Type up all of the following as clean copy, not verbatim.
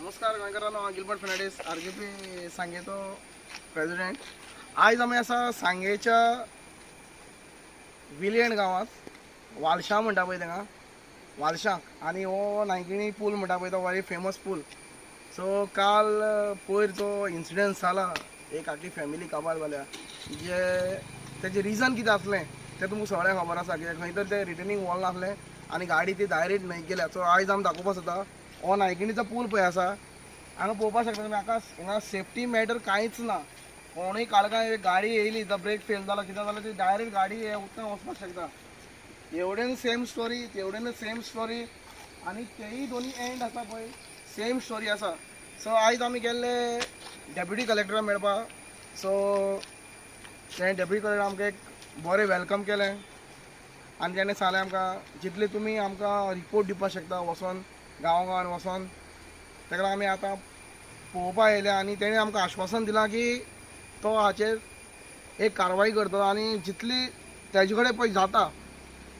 नमस्कार गोंयकारांनो, हांव Gilbert Fernandes, RGP सांगेचो president. आयज आमी आसा सांगेच्या विलियन गांवांत, वालशा म्हणटा पळय तेंगा, वालशाक। आनी हो नायकिणी पूल म्हणटा पळय तो व्हेरी फेमस पूल। सो काल पयर जो इन्सिडंट जाला, एक आखी फॅमिली काबार जाल्या, जे तेजें रिजन कितें आसलें तें तुमकां सगळ्यांक खबर आसा। कित्याक खंय तर तें रिटर्निंग वॉल नासलें आनी गाडी ती डायरेक्ट न्हंयक गेल्या। सो आयज आमी दाखोवपाक सोदता हो नायकिणीचो पूल पळय आसा, हांगा पळोवपाक शकता तुमी। हाका हिंगा सेफ्टी मॅटर कांयच ना। कोणूय काळखान एक गाडी येयली, तो ब्रेक फेल जाला कितें जालें, ती डायरेक्ट गाडी हे उदकान वचपाक शकता। एवढेन सेम स्टोरी, तेवडेन सेम स्टोरी, आनी तेय दोनी एंड आसा पळय सेम स्टोरी आसा। सो आयज आमी गेल्ले डेप्युटी कलेक्टराक मेळपाक। सो ते डेप्युटी कलेक्टर आमकां एक बरें welcome केलें आनी तेणें सांगलें आमकां जितले तुमी आमकां रिपोर्ट दिवपाक शकता वचोन गांव गांवान वचोन, तेका लागून आमी आतां पळोवपाक येयल्या। आनी तेणें आमकां आश्वासन दिलां की तो हाचेर एक कारवाई करतलो आनी जितली तेजे कडेन पळय जाता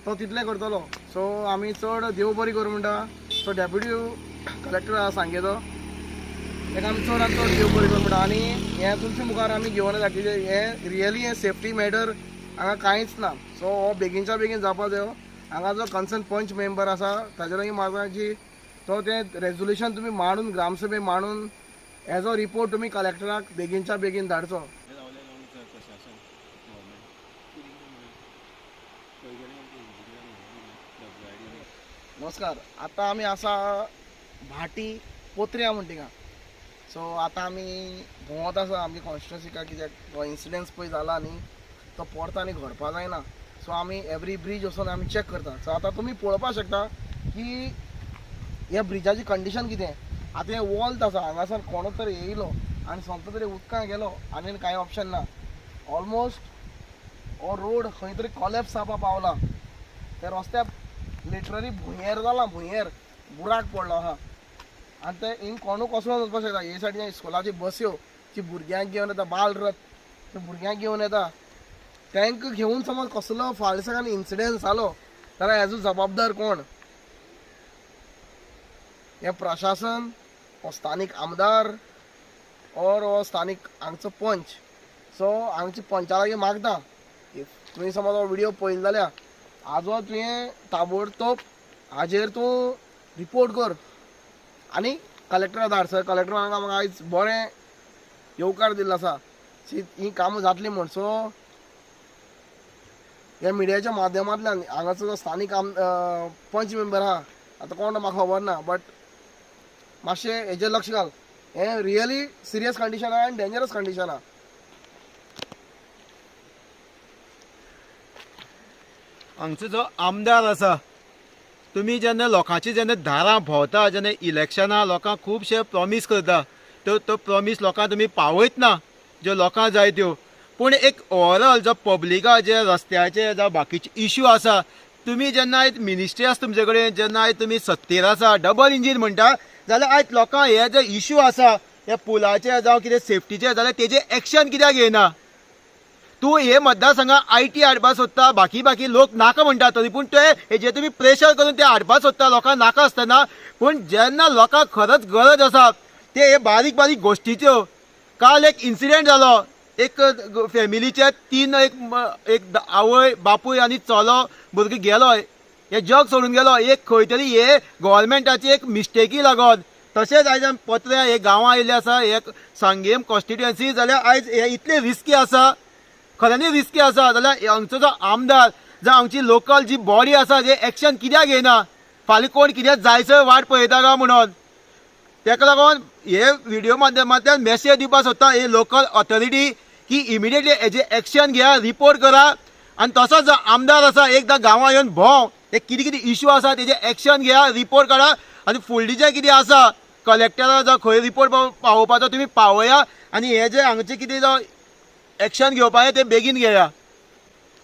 तो तितलें करतलो। सो आमी चड देव बरी करूं म्हणटा। सो डेप्युटी कलेक्टर आसा सांगेचो, तेका आमी चड आनी चड देव बरी करूं म्हणटा। आनी हें तुमच्या मुखार आमी घेवन येता कित्याक हें रियली हें सेफ्टी मॅटर हांगा कांयच ना। सो हो बेगीनच्या बेगीन जावपा जायो। हांगा जो कन्सर्न पंच मेंबर आसा ताजे लागीं म्हाका जी तो तें रेजोल्युशन तुमी मांडून ग्रामसभे मांडून हेजो रिपोर्ट तुमी कलेक्टराक बेगीनच्या बेगीन धाडचो। नमस्कार, आतां आमी आसा भाटी पोत्र्या म्हणटा थिंगा। सो आतां आमी भोंवत आसा आमगे कॉन्स्टिट्युन्सीका, कित्याक तो इन्सिडंट्स पळय जाला न्ही तो परतो आनी घडपा जायना। सो आमी एवरी ब्रीज वचोन आमी चॅक करता। सो आतां तुमी पळोवपाक शकता की ह्या ब्रिजाची कंडिशन कितें। आतां हें वॉल्त आसा, हांगासर कोणो तर येयलो आनी सोमतो तरी उदकां गेलो आनी कांय ऑप्शन ना। ऑलमोस्ट हो रोड खंय तरी कॉलेप्स जावपा पावला। त्या रस्त्याक लिटरली भुंयेर जाला, भुंयेर बुराक पडलो आहा। आनी ते हिंग कोणूय कसो वचपाक शकता। हे सायडीन स्कुलाची बस्यो जी भुरग्यांक घेवन येता, बालरथ ते भुरग्यांक घेवन येता, तांकां घेवन समज कसलो फाल्यां इन्सिडंट जालो जाल्यार हेजो जबाबदार कोण? हें प्रशासन, हो स्थानीक आमदार और हो स्थानीक हांगचो पंच। सो हांगचे पंचा लागीं मागता, if तुवें समज हो व्हिडियो पळयलो जाल्यार आजो तुवें ताबडतोब हाजेर तूं रिपोर्ट कर आनी कलेक्टरा धाड। सर कलेक्टरान आमकां आयज बरें येवकार दिल्लो आसा ही कामां जातलीं म्हूण। सो ह्या मिडियाच्या माध्यमांतल्यान हांगाचो जो स्थानीक पंच मेंबर आहा, आतां कोण म्हाका खबर ना, बट मातशें हेजेर लक्ष घाल। हें रियली सिरियस कंडिशन आहा आनी डेंजरस कंडिशन आहा। हांगचो जो आमदार आसा, तुमी जेन्ना लोकांची जेन्ना दारां भोंवता, जेन्ना इलेक्शनां लोकांक खुबशे प्रॉमीस करता, तो प्रॉमीस लोकांक तुमी पावयत ना ज्यो लोकांक जाय त्यो। पूण एक ओवरऑल जो पब्लिका जे रस्त्याचे जावं बाकीचे इश्यू आसा, तुमी जेन्ना आयज मिनिस्ट्री आसा तुमचे कडेन, जेन्ना आयज तुमी सत्तेर आसा, डबल इंजीन म्हणटा, जाल्यार आयज लोकांक हे जे इश्यू आसा ह्या पुलाचे जावं कितें सेफ्टीचे, जाल्यार तेजेर एक्शन कित्याक घेयना? तूं हे मतदारसंघात IT हाडपाक सोदता, बाकी बाकी लोक नाका म्हणटा, तरी पूण ते हेजेर तुमी प्रेशर करून ते हाडपाक सोदता लोकांक नाका आसतना। पूण जेन्ना लोकांक खरंच गरज आसा ते हे बारीक बारीक गोश्टीच्यो। काल एक इन्सिडंट जालो, एक फॅमिलीचे तीन, एक आवय बापूय आनी चलो भुरगो गेलो, हे जग सोडून गेलो। एक खंय तरी हे गव्हर्मेंटाची एक मिस्टेकी लागून। तशेंच आयज आमी पत्र्या हे गांवां आयिल्ले आसा, हे सांगेम कॉन्स्टिट्युएन्सी, जाल्यार आयज हे इतले रिस्की आसा, खऱ्यांनी रिस्की आसा। जाल्यार हांगचो जो आमदार जावं हांगची लोकल जी बॉडी आसा, जे एक्शन कित्याक घेयना? फाल्यां कोण कितें जायसर वाट पळयता काय म्हणून। तेका लागून हे व्हिडिओ माध्यमांतल्यान मेसेज दिवपाक सोदता हे लोकल ऑथॉरिटी की इमिडिएटली हेजे एक्शन घेया, रिपोर्ट करा। आनी तसोच जो आमदार आसा एकदां गांवां येवन भोंव, हे कितें कितें इश्यू आसा तेजे एक्शन घेया, रिपोर्ट काडा आनी फुडली जें कितें आसा कलेक्टरा जावं खंय रिपोर्ट पावोवपाचो तुमी पावया आनी हे जे हांगचे कितें जावं एक्शन घेवपाचें तें बेगीन घेया।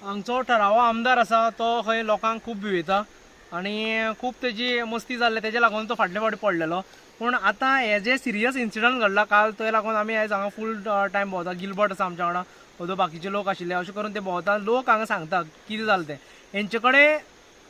हांगचो ठरावो आमदार आसा तो खंय लोकांक खूब भिवयता आनी खूब तेजी मस्ती जाल्ले, तेजे लागून तो फाटले फावटी पडलेलो। पूण आतां हे जे सिरियस इन्सिडंट घडला काल, ते लागून आमी आयज हांगा फूल टायम भोंवता। गिलबर्ट आसा आमच्या वांगडा, अदो बाकीचे लोक आशिल्ले, अशें करून ते भोंवता। लोक हांगा सांगता कितें जालें तें। हेंचे कडेन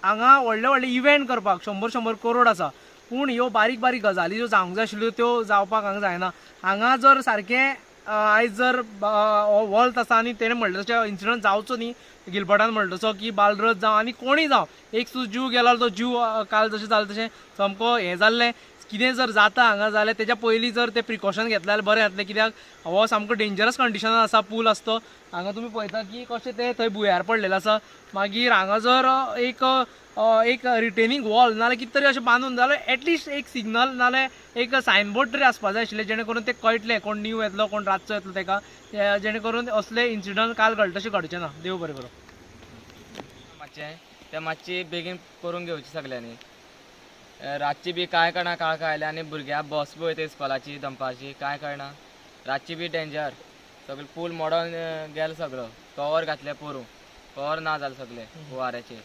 हांगा व्हडले व्हडले इव्हेंट करपाक 100-100 करोड आसा, पूण ह्यो बारीक बारीक गजाली ज्यो जावंक जाय आशिल्ल्यो त्यो जावपाक हांगा जायना. हांगा जर सारकें आयज जर हो वॉल्त आसा आनी तेणें म्हणलें तशें इन्सिडंट जावचो न्ही, गिलबर्टान म्हणलें तसो की बालरथ जावं आनी कोणूय जावं, एक सुद्दां जीव गेला तो जीव काल जशें जालें तशें सामको हें जाल्लें. कितें जर जाता हांगा जाल्यार तेच्या पयलीं जर ते प्रिकॉशन घेतलें जाल्यार बरें जातलें, कित्याक हो सामको डेंजरस कंडिशनान आसा पूल आसा तो. हांगा तुमी पळयता की कशें तें थंय भुंयार पडलेलें आसा. मागीर हांगा जर एक एक रिटेनिंग वॉल नाजाल्यार कितें तरी अशें बांदून जाल्यार एटलिस्ट एक सिग्नल नाजाल्यार एक सायनबोर्ड तरी आसपा जाय आशिल्लें, जेणे करून ते कळटलें कोण न्यू येतलो कोण रातचो येतलो तेका, जेणे करून असले इन्सिडंट काल घडटा तशें घडचें ना. देव बरें करूं. मातशें तें मातशी बेगीन करून घेवची सगल्यांनी. रातची बी कांय कळना काळखा आयल्या आनी भुरग्यां बस बी वयता इस्कॉलाची दनपारची, कांय कळना. रातची बी डेंजर, सगळे पूल मोडोन गेलो सगळो, कवर घातले पोरूं, कवर ना जालें सगळें हुवाऱ्याचेर.